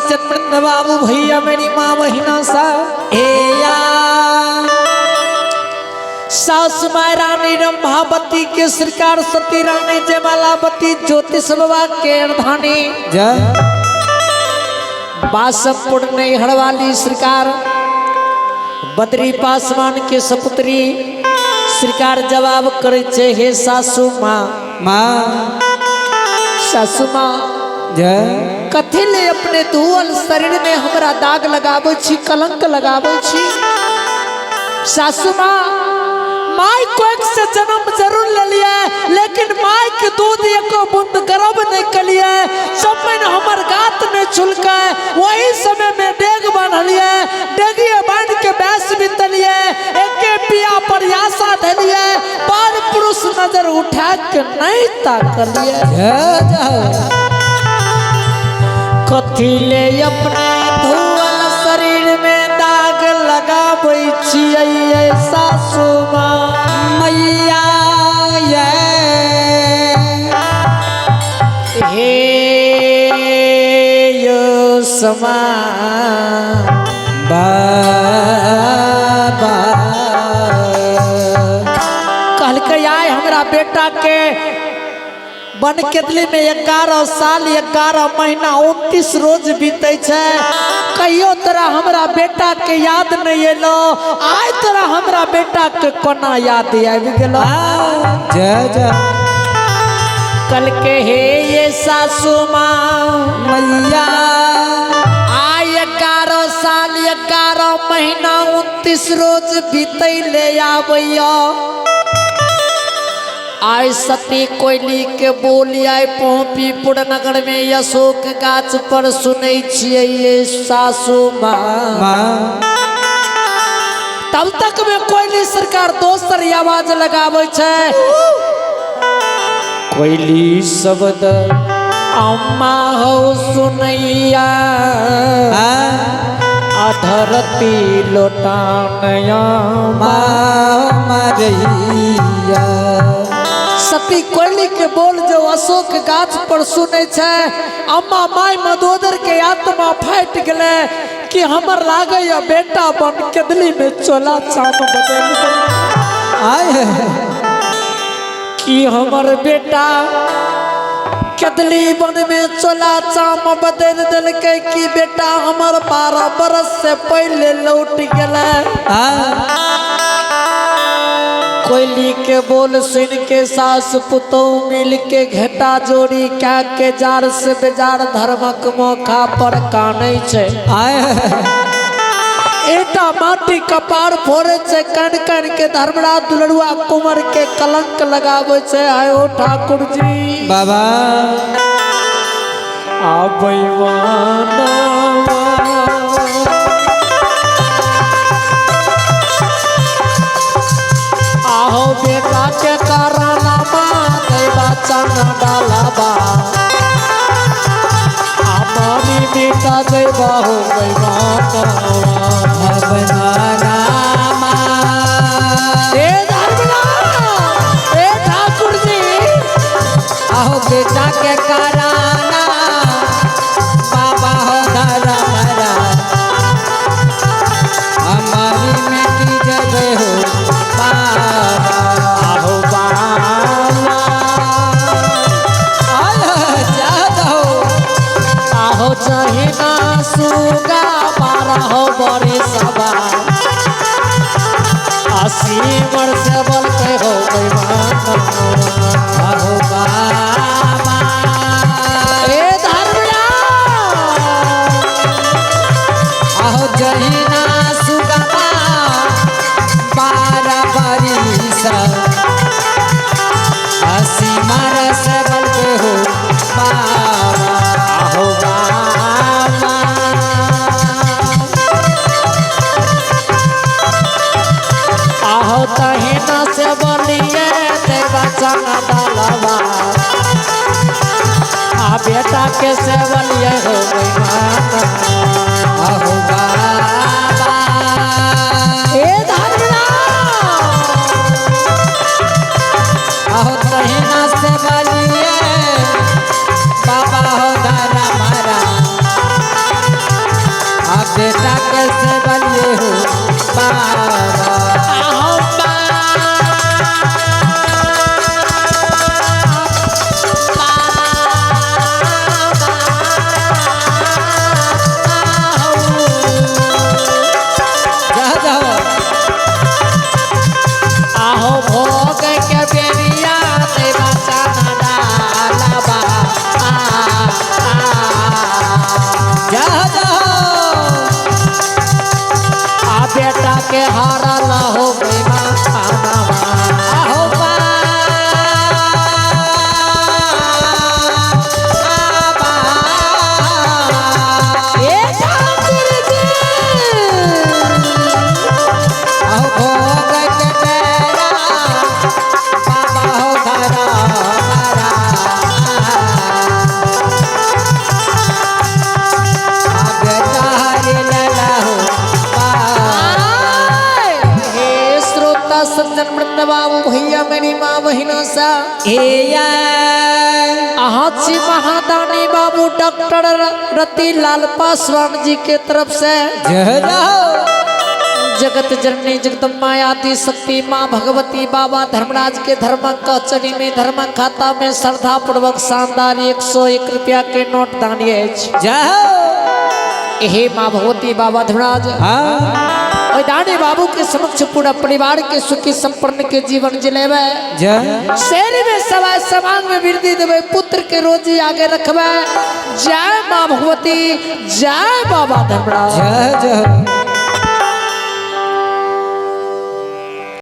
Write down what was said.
सज्जन वृंद बाबू भैया मेरी माँ बहिना सा हे या सास माय रानी रंभावती के सरकार सती रानी जयमालावती ज्योतिष बाबा के अर्धानी जय बासमपुर नैहर वाली सरकार बद्री पासवान के सपुत्री सरकार जवाब करे छे हे सासू माँ। माँ सासू माँ जय कथी ले अपने धुअल शरीर में हमरा दाग लगाबै छी, कलंक लगाबै छी। सासू माँ my कोख से जन्म जरूर ले लिए, लेकिन माय के दूध एको बूंद गर्भ नहीं कलिए। चमन हमर गात नहीं छुलके, वही समय में डेग बांधलिए, डेगिए बांध के बैस बीतलिए, एके पिया पर आशा धलिए, पर पुरुष नजर उठा के नहीं ताकलिए। जय जय कथी ले अपने धुअल शरीर में दाग लगाबै छियै सासू माँ। मैया ये हे यो समा बाबा कहलकै आय हमरा बेटा के बन केतली में 11 साल 11 महीना 29 रोज बीते छै, कहियो तोरा हमरा बेटा के याद नहीं एलो, आय तोरा हमरा बेटा के कोना याद आबि गेलो। जय जय कल के हे ये सासू माँ मैया आय 11 साल 11 महीना 29 रोज बीते ले आबैया। आय सती कोयली के बोली आय पहुँपीपुर नगर में अशोक गाछ पर सुनै छियै ये सासू माँ। माँ तब तक में कोयली सरकार दोसर आवाज लगाबै छै, कोयली शब्द अम्मा हो सुनैया अधरती लोटानया मारैया। सती कोयली के बोल जो अशोक गाछ पर सुनै छै, अम्मा माय मदोदर के आत्मा फाटि गेलै कि हमर लागैया बेटा बन केदली में चोला चाप बदल आय कि हमर बेटा केदली बन में चोला चाम बदल देलकै कि बेटा हमर 12 बरस से पहले लौट गेलै। कोयली के बोल सुन के सास पुतोह मिल के घेटा जोड़ी क्या के जार से बेजार धर्मक मौका पर कानै छै। आय एटा माटी कपार फोड़े छै, कन कन के धर्मराज दुलरुआ कुंवर के कलंक लगाबै छै। आय ओ ठाकुर जी बाबा आबै आहो बेटा के करानामा दैबा चना डालाबा हमारी बेटा दैबा हो बेईमाना। ए धर्मराज ए ठाकुर जी आहो बेटा के कराना बाबा हो धर्मराज हमारी बेटी जबे हो बाबा। आहो बाबा आहो चहिना सुगा बारह हो बड़े सभा 80 वर्ष बल के हो बेईमाना। आहो बाबा ए धर्मराज आहो जहिना सुगा 12 बरिस 80 बरस बल के हो बाबा। आहो बाबा आहो तहिना से बोलिए देवा चना डालवा आ बेटा के से बोलिए हो बेईमाना। आहो बाबा ए धर्मराज आहो तहिना से बोलिए बाबा हो धर्मराज के हारा लाहो बेईमानावा। आहो बा ए ठाकुर जी, आहो भोग के बेरा बाबा हो धरा हमारा आगे तारी लला हो बा। हे श्रोता सज्जन वृंद बाबू भैया मेरी माँ बहिना सा, ए या अहाँ छी महादानी बाबू डॉक्टर रति लाल पासवान जी के तरफ से जय हो जगत जननी जगदम्बा आदि शक्ति माँ भगवती बाबा धर्मराज के धर्म कचरी में धर्म खाता में श्रद्धा पूर्वक शानदार 101 रुपया के नोट दान अछि। जय हो। हे माँ भगवती बाबा धर्मराज हाँ ओहि दानी बाबू के समक्ष पूरा परिवार के सुखी संपन्न के जीवन जिलेबै, जय शहर में सवाय समांग में वृद्धि देवे, पुत्र के रोजी आगे रखबे। जय माँ भगवती, जय बाबा धर्मराज। जय जय।